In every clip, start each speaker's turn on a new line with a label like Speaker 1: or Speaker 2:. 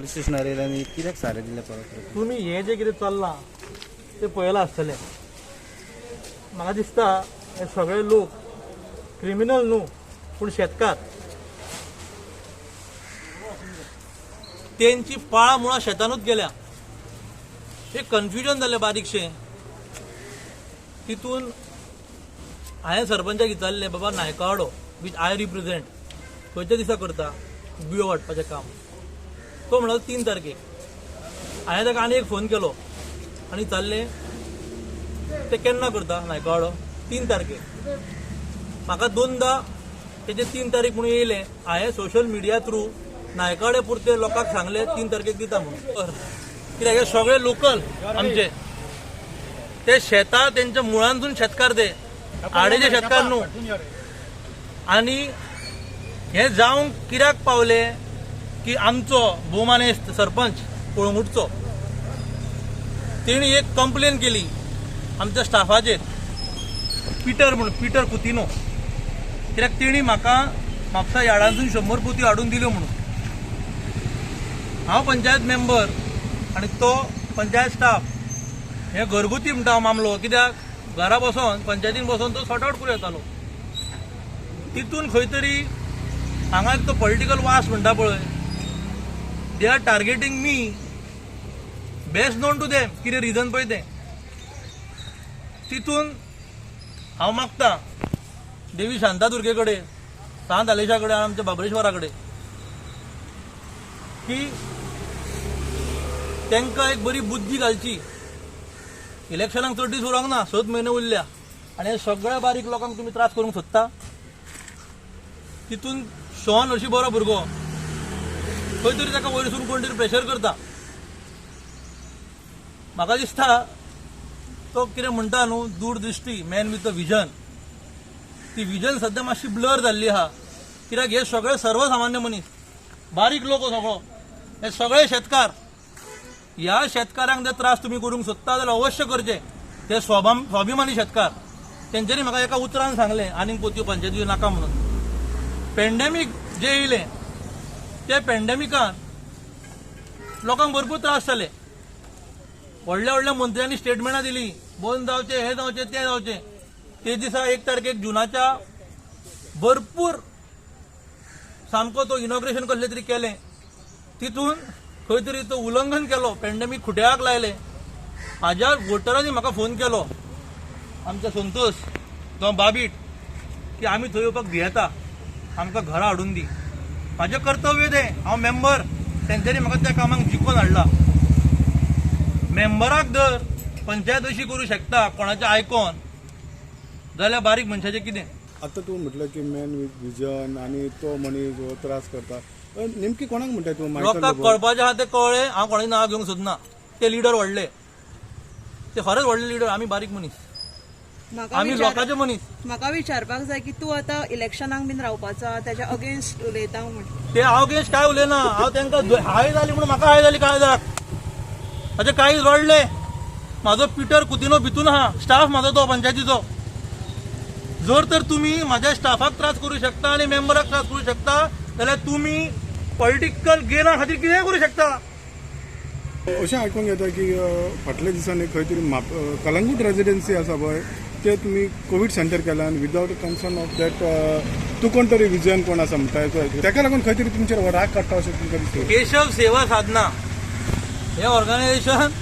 Speaker 1: Police स्टेशनार येयले आनी कित्याक सारें दिलें परत परत?
Speaker 2: तुमी हें जें कितें चल्लां तें पळयलां आसतलें. म्हाका दिसता हे सगळे लोक क्रिमिनल न्हू, पूण शेतकार. तेंची पाळां मुळां शेतानूच गेल्या. एक कन्फ्युजन जालें बारीकशें. तितून हांवें सरपंचाक विचारलें, बाबा नायकवाडो which I represent खंयच्या दिसा करता बियो वांटपाचें काम? तो म्हणलो 3 तारखेक. हांवें ताका आनी एक फोन केलो आनी विचारलें ते केन्ना करता नायकवाडो? 3 तारखेक. म्हाका दोनदा तेजे 3 तारीख म्हणून येयलें. हांवें सोशल मिडिया थ्रू नायकवाडे पुरते लोकांक सांगलें 3 तारखेक दिता म्हणून. कित्याक हे सगळे लोकल आमचे ते शेतां तेंच्या मुळांतून शेतकार, ते आडेचे शेतकार न्हू. आनी हे जावंक कित्याक पावले की आमचो भोवमानेस्त सरपंच कळंगूटचो तेणी एक कंप्लेन केली आमच्या स्टाफाचेर, पिटर म्हणून, पिटर कुतिनो. कित्याक तेणी म्हाका म्हापसा यार्डांतून 100 पोती हाडून दिल्यो म्हणून. हांव पंचायत मेंबर आनी तो पंचायत स्टाफ. हे घरगुती म्हणटा हांव मामलो, कित्याक घरा बसोन पंचायतीन बसोन तो सॉर्ट आवट करूं येतालो. तितून खंय तरी हांगा एक तो पॉलिटिकल वास म्हणटा पळय, they are targeting me best known to them कितें रिजन पळय तें. तितून हांव मागता देवी शांतादुर्गे कडेन, सांत आलेशा कडेन आनी आमच्या बाबरेश्वरा कडेन की तांकां एक बरी बुद्धी घालची. इलेक्शनाक चड दीस उरोंक ना, 6 म्हयने उरल्या आनी हे सगळ्या बारीक लोकांक तुमी त्रास करूंक सोदता. तितून शॉन अशी बरो भुरगो खंय तरी ताका वयरसून कोण तरी प्रेशर करता. म्हाका दिसता तो कितें म्हणटा न्हू, दूरदृश्टी, मॅन विथ अ विजन, ती विजन सद्या मातशी ब्लर जाल्ली आहा. कित्याक हे सगळे सर्वसामान्य मनीस, बारीक लोक सगळो, हे सगळे शेतकार. ह्या शेतकारांक जर त्रास तुमी करूंक सोदता जाल्यार अवश्य करचे. ते स्वाभिमानी शेतकार. तेंच्यांनी म्हाका एका उतरान सांगलें आनीक पोतयो पंचायती नाका म्हणून. पेंडेमीक जे येयलें ते पेंडेमिकान लोकांक भरपूर त्रास जाले. व्हडल्या व्हडल्या मंत्र्यांनी स्टेटमेंटां दिली, बंद जावचें, हें जावचें, तें जावचें. ते दिसा 1 तारखेक जुनाच्या भरपूर सामको तो इनॉग्रेशन कसलें तरी केलें. तितून खंय तरी तो उल्लंघन केलो, पेंडेमीक खुट्याक लायलें. म्हाज्या वोटरांनी म्हाका फोन केलो, आमच्या संतोष जावं बाबीट, की आमी थंय येवपाक भियेता, आमकां घरा हाडून दी. म्हाजें कर्तव्य तें, हांव मेंबर, तेंच्यांनी म्हाका त्या कामाक जिखोवन हाडला. मेंबराक जर पंचायत अशी करूं शकता कोणाचें आयकोन जाल्यार बारीक मनशाचें कितें?
Speaker 3: आतां तूं म्हटलें की मॅन विथ विजन आनी तो मनीस हो त्रास करता, नेमकी कोणाक म्हणटा तूं? मायकल
Speaker 2: लोकांक
Speaker 3: लोबो?
Speaker 2: कळपाचें आहा तें कळ्ळें. हांव कोणाचें नांव घेवंक सोदना. ते लिडर व्हडले, ते खरेंच व्हडले लिडर, आमी बारीक मनीस, आमी लोकांचे मनीस.
Speaker 4: म्हाका विचारपाक जाय की तूं आतां इलेक्शनाक बीन रावपाचो आहा, तेज्या अगेन्स्ट उलयता म्हण.
Speaker 2: ते हांव अगेन्स्ट काय उलयना. हांव तांकां हाय जाली म्हणून म्हाका हाय जाली काळजाक, म्हाजे काळीज रडलें. म्हाजो पिटर कुतिनो भितून आहा, स्टाफ म्हाजो तो पंचायतीचो. जर तर तुमी म्हाज्या स्टाफाक त्रास करूं शकता आनी मेंबराक त्रास करूं शकता जाल्यार तुमी पॉलिटिकल गेना खातीर कितेंय करूं शकता.
Speaker 3: अशें आयकूंक येता की फाटल्या दिसांनी खंय तरी कलंगूट रेजिडेन्सी आसा पळय, ते तुमी कोवीड सेंटर केला आनी विदावट कन्सर्न ऑफ that तूं कोण तरी विजन कोण आसा म्हणटा तेका लागून खंय तरी तुमचेर हो राग काडटा अशें तुमकां दिसता?
Speaker 2: केशव सेवा साधना हें ऑर्गनायझेशन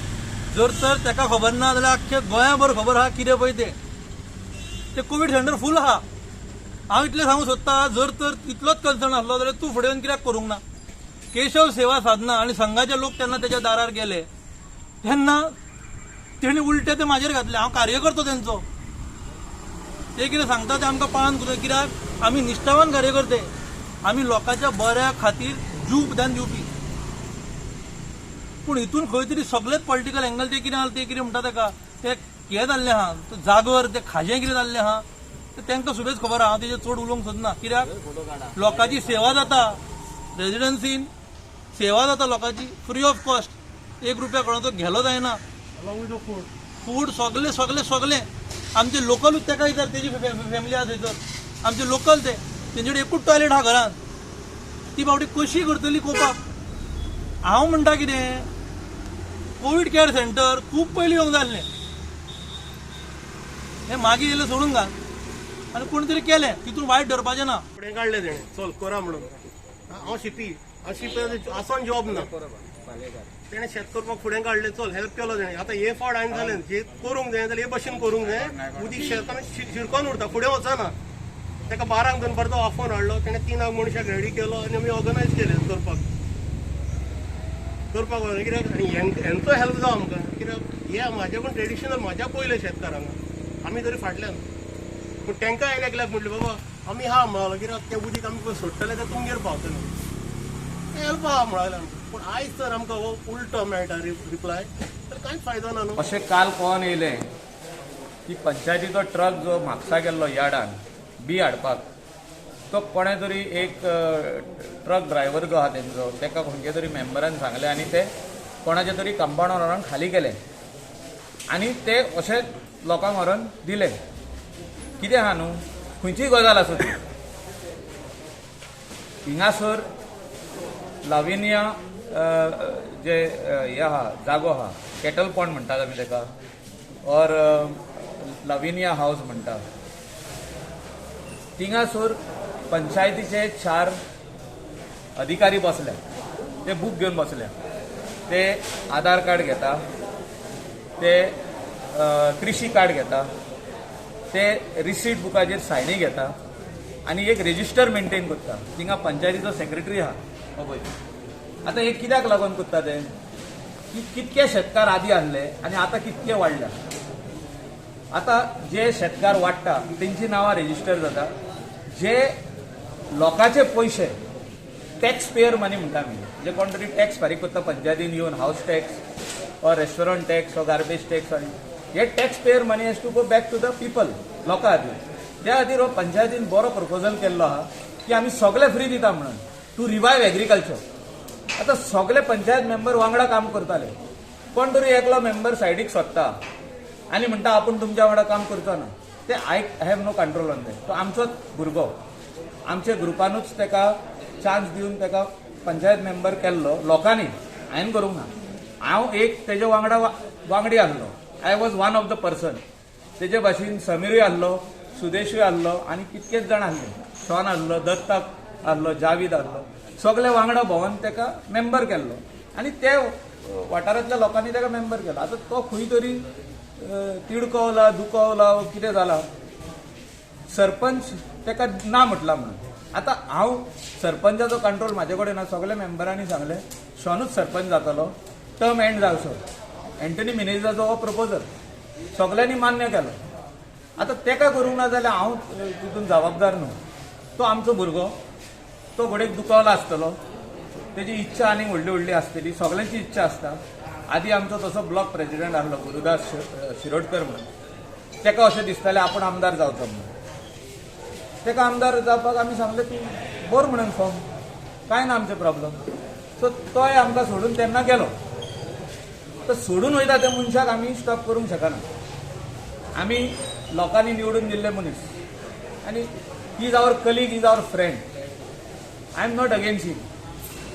Speaker 2: जर तर ताका खबर ना जाल्यार आख्ख्या गोंयाभर खबर आहा कितें पळय तें. ते कोवीड सेंटर फूल आहा. हांव इतलें सांगूंक सोदता, जर तर इतलोच कन्सर्न आसलो जाल्यार तूं फुडें येवन कित्याक करूंक ना? केशव सेवा साधना आनी संघाचे लोक तेन्ना तेच्या दारार गेले तेन्ना तेणी उलटे ते म्हाजेर घातले. हांव कार्यकर्तो तेंचो, ते कितें सांगता ते आमकां पाळन करूं, कित्याक आमी निश्ठावान कार्यकर्ते, आमी लोकांच्या बऱ्या खातीर जीव सुद्दां दिवपी. पूण हितून खंय तरी सगळेच पॉलिटिकल एंगल ते कितें ते कितें म्हणटा ताका ते हें जाल्लें आहा, तो जागर ते खाजें कितें जाल्लें आहा ते तांकां सुबेज खबर आहा. हांव तेजेर चड उलोवंक सोदना, कित्याक लोकांची सेवा जाता रेजिडन्सीन, सेवा जाता लोकांची फ्री ऑफ कॉस्ट, 1 रुपया कोणाचो घेलो जायना. फूड सगळे सगळे सगळे आमचे लोकलूच ताका विचार, तेजी फॅमिली आहा थंयसर, आमचे लोकल ते तेंचे कडेन एकूच टॉयलेट आहा घरान, ती बावडी कशी करतली कोपाक. हांव म्हणटा कितें, कोवीड केअर सेंटर खूब पयलीं येवंक जाल्लें, हें मागीर येयलें सोडून घाल आनी कोण तरी केलें, तितून वायट धरपाचें ना.
Speaker 5: फुडें काडलें तेणें, चल करा म्हणून. हांव शिपी, हांव शिपी आसोन जॉब ना, तेणें शेत करपाक फुडें काडलें, चल हेल्प केलो तेणें. आतां हे फावट हांवें जालें जे करूंक जाय जाल्यार हे भशेन करूंक जाय, उदीक शेतान शिरकोन उरता, फुडें वचना. ताका 12 दनपारचो आफोवन हाडलो, तेणें 3 मनशाक रेडी केलो आनी आमी ऑर्गनायज केलें करपाक करपाक कित्याक आनी हेंचो हेल्प जावं आमकां, कित्याक हे म्हाज्या पण ट्रेडिशनल म्हाज्या पयले शेतकारांक आमी तरी फाटल्यान, पूण तांकां हांवें एकल्याक म्हटलें बाबा आमी आहा म्हणलो, कित्याक तें उदीक आमी सोडटले तें तुमगेर पावतलें, तें हेल्प आहा म्हणलें आमकां. पूण आयज तर आमकां हो उल्टो मेळटा रिप्लाय, तर कांयच फायदो ना न्हू.
Speaker 6: अशें काल कोण येयलें की पंचायतीचो ट्रक जो म्हापसा गेल्लो यार्डान बी हाडपाक, तो कोणें तरी एक ट्रक ड्रायव्हर जो आहा तेंचो, ताका खंयच्या तरी मेंबरान सांगलें आनी ते कोणाच्या तरी कंपाउंडार व्हरून खाली केले आनी ते अशें लोकांक व्हरून दिले. कितें आहा न्हू, खंयचीय गजाल आसूं ती, हिंगासर लाविनिया जे हे आहा जागो आहा, केटल पॉन्ड म्हणटात आमी ताका, ऑर लाविनिया हावज म्हणटा, थिंगासर पंचायतीचे 4 अधिकारी बसल्या, ते बूक घेवन बसल्या, ते आधार कार्ड घेता, ते कृषी कार्ड घेता, ते रिसीट बुकाचेर सायनी घेता आनी एक रेजिस्टर मेंटेन करता. थिंगा पंचायतीचो सेक्रेटरी आहा हो पळय. आतां हे कित्याक लागून करता ते, की कितके शेतकार आदी आहले आनी आतां कितके वाडल्या. आतां जे शेतकार वाडटा तेंची नांवां रेजिस्टर जाता, जे लोकांचे पयशे टॅक्स पेयर मनी म्हणटा आमी, जे कोण तरी टॅक्स फारीक करता पंचायतीन येवन, house tax or restaurant tax or garbage tax, आनी हे tax payer money has to go back to the people, लोकां खातीर. त्या खातीर हो पंचायतीन बरो प्रपोजल केल्लो आहा की आमी सगळे फ्री दिता म्हणून, टू रिवायव एग्रीकल्चर. आतां सगळे पंचायत मेंबर वांगडा काम करताले, कोण तरी एकलो मेंबर सायडीक सोदता आनी म्हणटा आपूण तुमच्या वांगडा काम करचो ना, ते I have no control on that. तो आमचोच भुरगो, आमच्या ग्रुपानूच ताका चान्स दिवन ताका पंचायत मेंबर केल्लो लोकांनी, हांवें करूंक ना. हांव एक तेजे वांगडा वांगडी आहलो, I was one of the person. तेजे भाशेन समीरूय आहलो, सुदेशूय आहलो आनी कितकेच जाण आहले, शॉन आहलो, दत्ताक आहलो, जावीद आहलो, सगळे वांगडा भोंवन ताका मेंबर केल्लो आनी ते वाठारांतल्या लोकांनी ताका मेंबर केलो. आतां तो खंय तरी तिडकवला, दुखवला, कितें जाला, सरपंच ताका ना म्हटला म्हणून. आतां हांव सरपंचाचो कंट्रोल म्हाजे कडेन ना, सगळे मेंबरांनी सांगलें शॉनूच सरपंच जातलो टर्म एंड जावचो, एंटनी मिनेजाचो हो प्रपोजल सगळ्यांनी मान्य केलो. आतां ताका करूंक ना जाल्यार हांव तितून जबाबदार न्हू. तो आमचो भुरगो, तो घडयेक दुखावला आसतलो, तेजी इच्छा आनी व्हडली व्हडली आसतली, सगळ्यांची इच्छा आसता. आदी आमचो तसो ब्लॉक प्रेजिडेंट आहलो गुरुदास शिरोडकर म्हणून, ताका अशें दिसतालें आपूण आमदार जावचो म्हणून. ताका आमदार जावपाक आमी सांगलें तूं बर म्हणून फॉर्म, कांय ना आमचें प्रॉब्लम. सो तोय आमकां सोडून तेन्ना गेलो. तर सोडून वयता त्या मनशाक आमी स्टॉप करूंक शकना. आमी लोकांनी निवडून दिल्ले मनीस आनी he is our colleague, is our friend, I am not against him.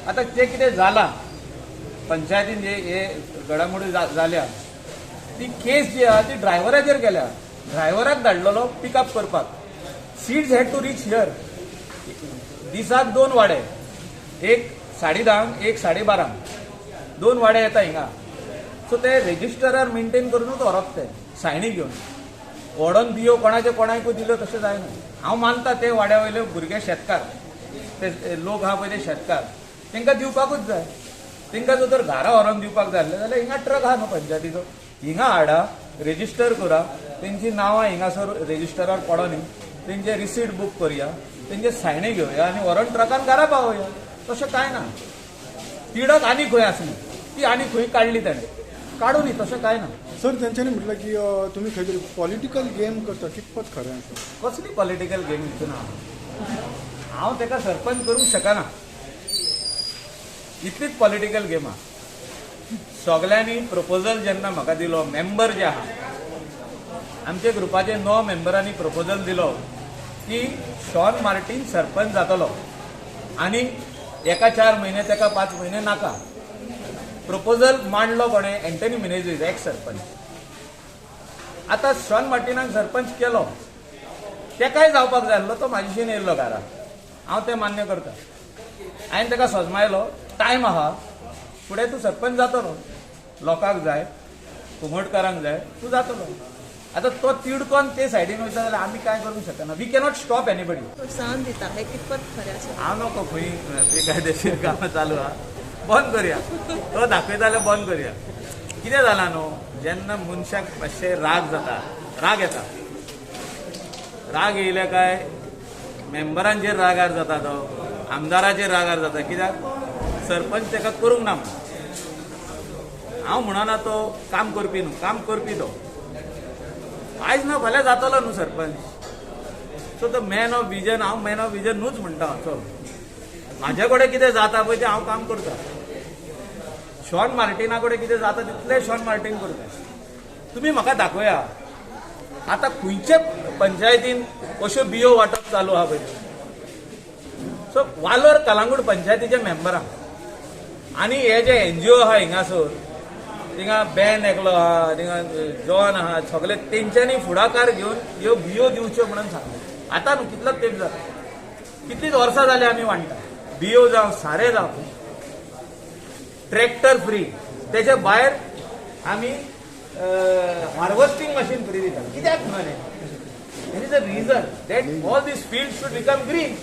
Speaker 6: आतां तें कितें जालां पंचायतीन जे हे घडामोडी जाल्या, ती केस जी आहा ती ड्रायव्हराचेर गेल्या. ड्रायव्हराक धाडलेलो पिकअप करपाक, seeds had to reach here. दिसाक 2 वाडे, एक 10:30 एक 12:30, 2 वाडे येता हिंगा. सो ते रेजिस्टरार मेंटेन करूनूच व्हरप, ते सायनी घेवन व्हडोन बियो कोणाचे कोणाकूय दिल्यो तशें जायना. हांव मानता ते वाड्या वयले भुरगे शेतकार, ते लोक आहा पळय ते शेतकार, तांकां दिवपाकूच जाय. तांकां जर घरा व्हरोन दिवपाक जाय आसलें जाल्यार हिंगा ट्रक आहा न्हू पंचायतीचो, हिंगा हाडा, रेजिस्टर करा, तेंची नांवां हिंगासर रेजिस्टरार पडोनी, तेंचे रिसीट बूक करुया, तेंचे सायनी घेवया आनी व्हरोन ट्रकान घरा पावोवया. तशें कांय ना. तिडक आनी खंय आसली ती आनी खंय काडली ताणें, काडूं न्ही, तशें कांय ना.
Speaker 3: सर तेंच्यांनी म्हटलें की तुमी खंय तरी पॉलिटिकल गेम करता, कितपत खरें आसा?
Speaker 6: कसली पॉलिटिकल गेम हितून हांव ताका सरपंच करूंक शकना, इतलीच पॉलिटिकल गेम आहा. सगळ्यांनी प्रपोजल जेन्ना म्हाका दिलो, मेंबर जे आहा आमच्या ग्रुपाचे 9 मेंबरांनी प्रपोजल दिलो की शॉन मार्टीन सरपंच जातलो आनी एका 4 म्हयने ताका 5 म्हयने नाका. प्रपोजल मांडलो कोणें? Anthony Menezes, x sarpanch. आतां शॉन मार्टिनाक सरपंच केलो, तेकाय जावपाक जाय आसलो, तो म्हाजेशीन येयल्लो घरा, हांव तें मान्य करता. हांवें ताका सजमायलो, टायम आहा, फुडें तूं सरपंच जातलो, लोकांक जाय, कुमटकारांक जाय, तूं जातलो. आतां तो तिडकोन ते सायडीन वयता जाल्यार आमी कांय करूंक शकना. We cannot stop anybody.
Speaker 4: प्रोत्साहन दिता हें कितपत खरें आसा?
Speaker 6: हांव नको खंय बेकायदेशीर कामां चालू आहा, बंद करया. तो दाखयता जाल्यार बंद करया. कितें जालां न्हू, जेन्ना मनशाक मातशें राग जाता, राग येता, राग येयले काय मेंबरांचेर रागार जाता, तो आमदाराचेर रागार जाता, कित्याक सरपंच ताका करूंक ना म्हणून. हांव म्हणना तो काम करपी न्हू, काम करपी तो, आयज ना फाल्यां जातलो न्हू सरपंच. सो तो मॅन ऑफ विजन, हांव मॅन ऑफ विजन न्हूच म्हणटा. सो म्हाजे कडेन कितें जाता पळय तें हांव काम करता. शॉन मार्टिना कडेन कितें जाता तितलें शॉन मार्टीन करता. तुमी म्हाका दाखोवया आतां खंयचे पंचायतीन अश्यो बियो वांटप चालू आहा पळय. सो वालोर कलांगूट पंचायतीच्या मेंबरांक आनी हे जे एनजीओ आहा हिंगासर, थिंगा बॅन एकलो आहा, थिंगा जॉन आहा, सगळे तेंच्यांनी फुडाकार घेवन ह्यो बियो दिवच्यो म्हणून सांगलें. आतां न्हू, कितलो तेंप जाता, कितलींच वर्सां जालीं आमी वांट्टा, बियो जावं सारें जावं, ट्रॅक्टर फ्री, तेच्या भायर आमी हार्वेस्टिंग मशीन फ्री दिता. कित्याक म्हणून? There is a reason that all this field should become green.